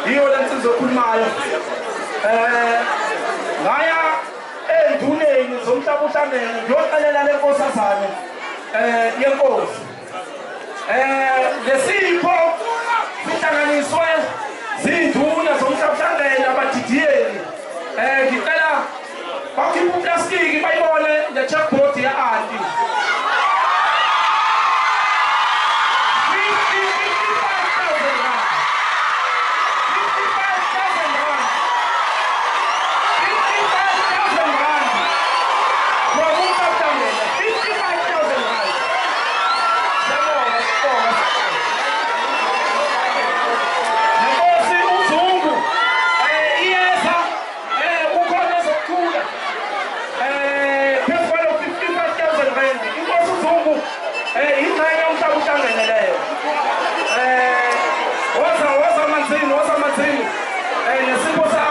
Yiyo le nsizwa ekhulumayo. Ngaya enduneni zomhlaba uhlangene ngiyoxelela le nkosazane yenkosi. Lesipho sihlanganiswe zinduna zomhlaba uhlangene abadidiyeli. Ngicela bakhiphe uplastiki bayibone le checkboard ya-anti. Nenkosi uZungu iyeza, kukhona ezokuthula phezu kwalo 55,000 rand. Inkosi uZungu ingxenye yomhlaba uhlangene leyo. Woza woza Manzini, woza Manzini, nesipho.